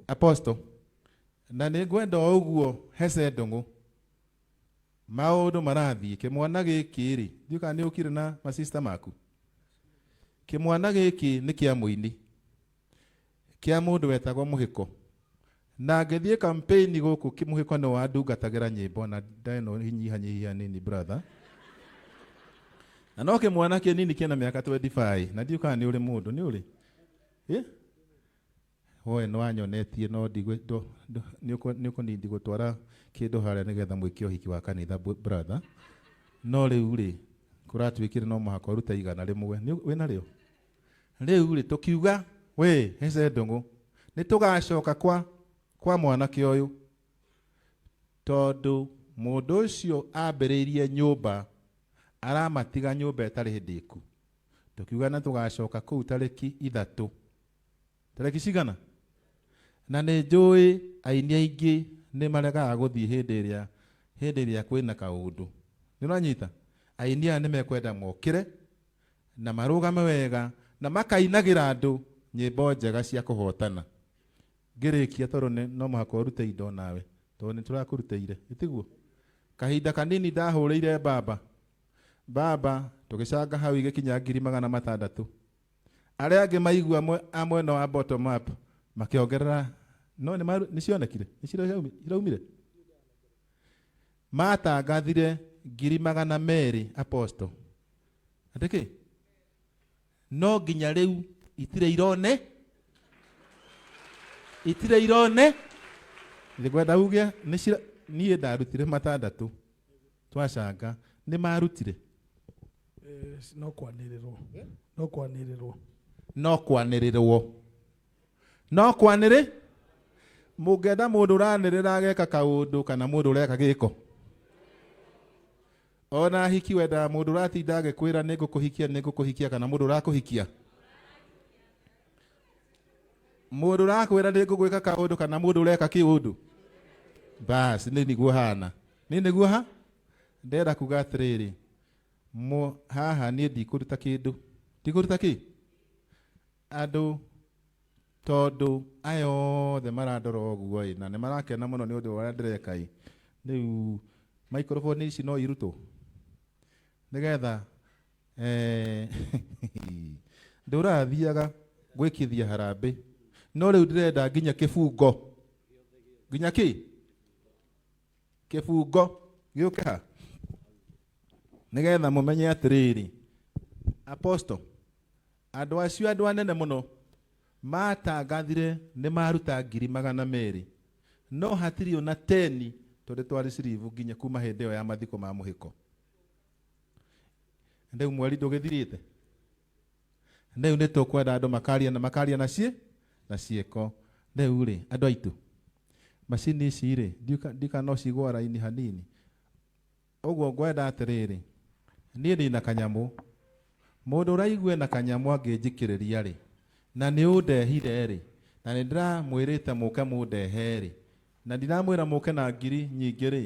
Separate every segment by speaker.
Speaker 1: Apostle na nĩ ngwenda o ũguo hece ndũng'ũ maũndũ marathiĩ kĩmwana gĩkĩ rĩ ndiũ kana nĩ ũkire na masista maku kĩmwana gĩkĩ nĩ kĩa mũini kĩa mũndũ wetagwo mũhĩko na ngĩthiĩ campaign gũkũ mũhĩko nĩ wandungatagĩra nyĩmbo na ndeno nyihanyihia nini brother na no kĩmwana kĩnini kĩna mĩaka 25 na ndiũ kana nĩ ũrĩ mũndũ nĩ ũrĩ eh? Woe nĩ wanyonetie no nĩ ũkũnindi gũtwara kĩndũ harĩa nĩgetha mwĩke ũhiki wa kanitha brother no rĩu rĩ kũratuĩkire no mũhaka ũrute 100 wĩ narĩo rĩu rĩ tũkiuga we hece ndũng'ũ nĩ tũgacoka kwa mwanake ũyũ tondũ mũndũ ũcio ambĩrĩirie nyũmba aramatiga nyũmba ĩtarĩ ndĩku tũkiuga na tũgacoka kũu tarĩki 3 tarĩki cigana na nĩ njũĩ aini aingĩ nĩ maregaga gũthiĩ hĩndĩ ĩrĩa kwĩna kaũndũ nĩ ũranyita aini aya nĩ mekwenda mokĩre na marũgame wega na makainagĩra andũ nyĩmbo njega cia kũhotana ngĩrĩkia tondũ no mũhaka ũrute indo nawe tondũ nĩ tũrakũrutĩire ĩtiguo kahinda kanini ndahũrĩire baba tũgĩcanga hau igĩkinya 600,000 arĩa angĩ maigua a mwena wa bottom up makĩongerera no nĩ cionekire nĩ ciraumire matangathire 200,000 apostle atĩkĩ no nginya rĩu itirĩ irone ngwenda uge niĩ ndarutire 6 twacanga nĩ marutire
Speaker 2: no kwanĩrĩrwo
Speaker 1: no kwanĩrĩrwo no kwanĩrĩ mũngĩenda mũndũ ũranĩrĩra ageka kaũndũ kana mũndũ ũreka gĩko ona hiki wendaga mũndũ ũratinda agĩkwĩra nĩ ngũkũhikia kana mũndũ ũrakũhikia mũndũ ũrakwĩra nĩ ngũgwĩka kaũndũ kana mũndũ ũreka kĩũndũ bas nĩ nĩguo hana nĩ nĩguo ha ndĩrenda kuga atĩrĩrĩ haha niĩ ndikũruta kĩndũ ndikũruta kĩ andũ tondũ aya othe marandora ũguo ĩ na nĩ marakena mũno nĩ ũndũ wa ũrĩa ndĩreka ĩ rĩu microphone ici no irutwo nĩgetha ndũrathiaga gwĩkithia harambĩ no rĩu ndĩrenda nginya kĩbungo nginya kĩ kĩbungo gĩũke ha nĩgetha mũmenye atĩrĩrĩ apostle andũ acio andũ anene mũno matangathire nĩ maruta 200,000 no hatirĩ ona 10 tondũ twarĩ ciribu nginya kuma hĩndĩ ĩyo ya mathiko ma mũhĩko rĩu mweri ndũgĩthirĩte rĩu nĩ tũkwenda andũ makaria na makaria na na ciĩko rĩu rĩ andũ aitũ macini ici rĩ ndika no cigwo raini hanini ũguo ngwenda atĩrĩrĩ niĩ ndĩ na kanyamũ mũndũ ũraigue na kanyamũ angĩnjikĩrĩria rĩ na nĩ ũndehire rĩ na nĩ ndĩramwĩrĩte mũke mũndehe rĩ na ndiramwĩra mũke na ngiri nyingĩ rĩ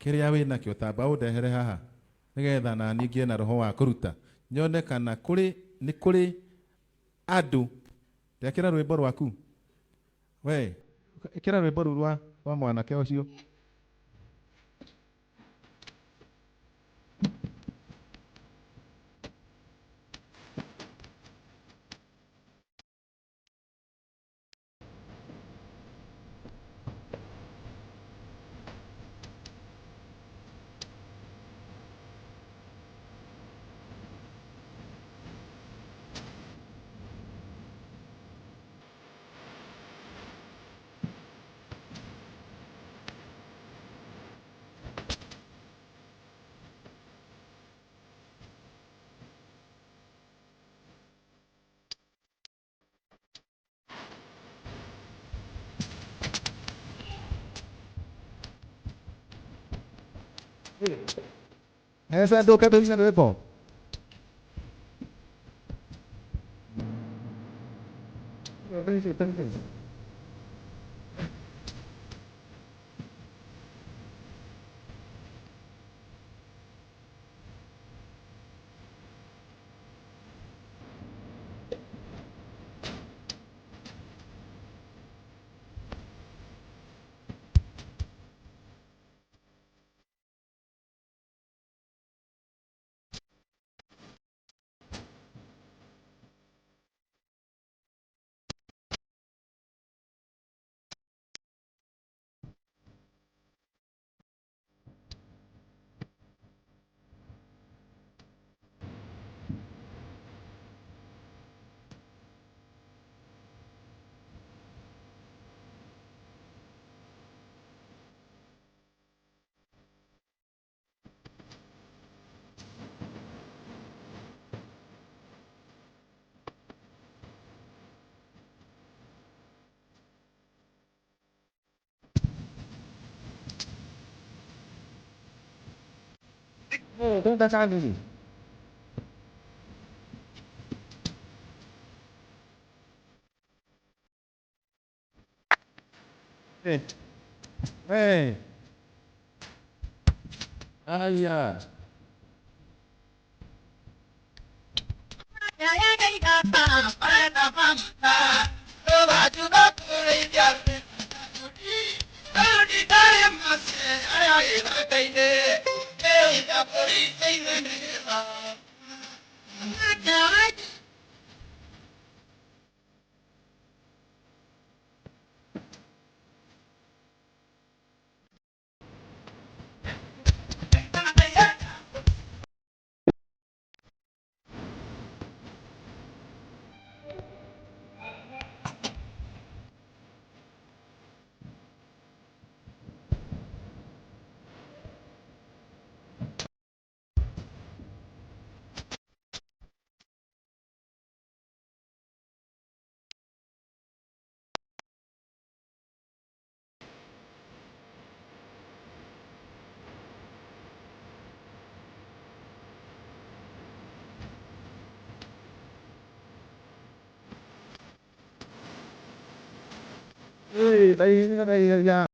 Speaker 1: kĩrĩa wĩ nakĩo tamba ũndehere haha nĩgetha na niĩ ngĩe na roho wa kũruta nyone kana kũrĩ nĩ kũrĩ andũ ndekĩra rwĩmbo rwaku we ĩkĩra rwĩmbo rũu rwa mwanake ũcio Esa ndũke tũine rwĩmbo. Hey. Hey. Aya. Hey, đây đây đây.